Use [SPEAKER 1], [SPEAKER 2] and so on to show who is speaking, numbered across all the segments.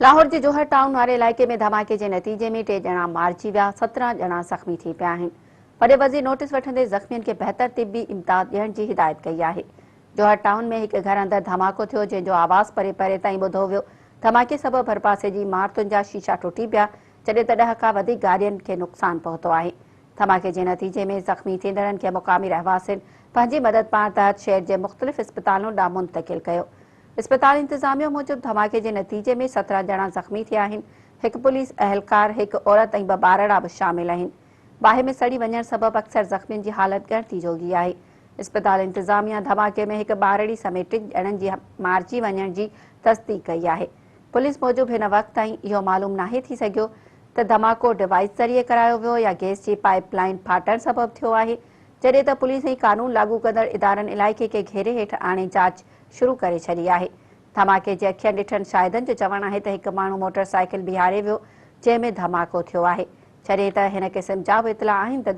[SPEAKER 1] لاهور جي جوهر ٽائون واري علائقي ۾ ڌماڪي جي نتيجي ۾ ٽي ڄڻا مارجي ويا، 17 ڄڻا زخمي ٿي پيا آهن. وڏي وزير نوٽيس وٺندي زخمين کي بهتر طبي امداد ڏيڻ جي هدايت ڪئي آهي. جوهر ٽائون ۾ هڪ گهر اندر ڌماڪو ٿيو، جنهن جو آواز پري پري تائين ٻڌو ويو. ڌماڪي سبب ڀرپاسي جي عمارتن جا شيشا ٽٽي پيا، جڏهن ته ڏهه کان وڌيڪ گاڏين کي نقصان پهتو آهي. ڌماڪي جي نتيجي ۾ زخمي ٿيندڙن کي مقامي رهواسين پنهنجي مدد پاڻ تحت شهر جي مختلف اسپتالن ڏانهن منتقل ڪيو. اسپتال انتظاميه موجب ڌماڪي جي نتيجي ۾ 17 ڄڻا زخمي ٿيا آهن، هڪ پوليس اهلڪار، هڪ عورت ۽ ٻه ٻارڙا به شامل آهن. باهه ۾ سڙي وڃڻ سبب اڪثر زخمين جي حالت ڳڻتي جوڳي آهي. اسپتال انتظاميه ڌماڪي ۾ هڪ ٻارڙي سميت ٽن ڄڻن جي مارجي وڃڻ جي تصديق ڪئي آهي. پوليس موجب هن وقت تائين اهو معلوم ناهي ٿي سگهيو ته ڌماڪو ڊوائيس ذريعي ڪرايو ويو يا گئس جي پائيپ لائين ڦاٽڻ سبب ٿيو آهي، جڏهن ته پوليس ۽ قانون لاڳو ڪندڙ ادارن علائقي کي گهيري هيٺ آڻي جاچ شروع ڪري ڇڏي آهي. ڌماڪي جي اکين ڏٺن شاهدن جو چوڻ آهي ته هڪ ماڻهو موٽر سائيڪل بيهاري ويو جنهن ۾ ڌماڪو ٿيو آهي. جڏهن ته هن قسم جا به اطلاع آهن ته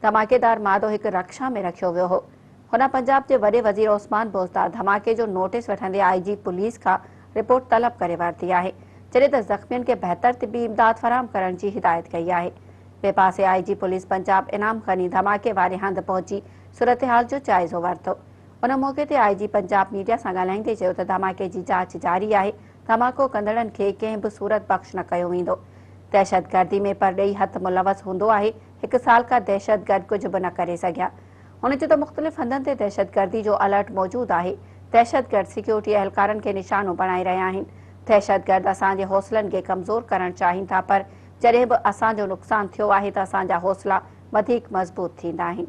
[SPEAKER 1] ڌماڪيدار مادو هڪ رڪشا ۾ رکيو ويو هو. هن پنجاب جي وڏي وزير عثمان بوزدار ڌماڪي جو نوٽيس وٺندي آء جي پوليس کان رپورٽ طلب ڪري ورتي آهي. جڏهن ته زخمين کي بهتر طبي امداد فراهم ڪرڻ جي هدايت ڪئي آهي. ٻئي پاسي آء جي پوليس پنجاب انعام غني ڌماڪي واري هنڌ پهچي صورتحال جو جائزو ورتو. ان موقعي تي آء جي پنجاب ميڊيا سان ڳالهائيندي چيو ته ڌماڪي جي جاچ جاري آهي، ڌماڪو ڪندڙن کي ڪنهن به صورت بخش نه ڪيو ويندو. دهشتگردي ۾ پرڏيهي هٿ ملوث هوندو آهي، هڪ سال کان دهشتگرد ڪجهه به نه ڪري سگهيا. هن چيو ته مختلف هنڌن تي دهشتگردي جو الرٽ موجود آهي، دهشتگرد سيڪيورٽي اهلڪارن کي نشانو بڻائي رهيا آهن، دهشتگرد اسان جي حوصلن کي ڪمزور ڪرڻ چاهين ٿا پر جڏهن به اسان جو نقصان ٿيو آهي ته اسان جا حوصلا وڌيڪ مضبوط ٿيندا آهن.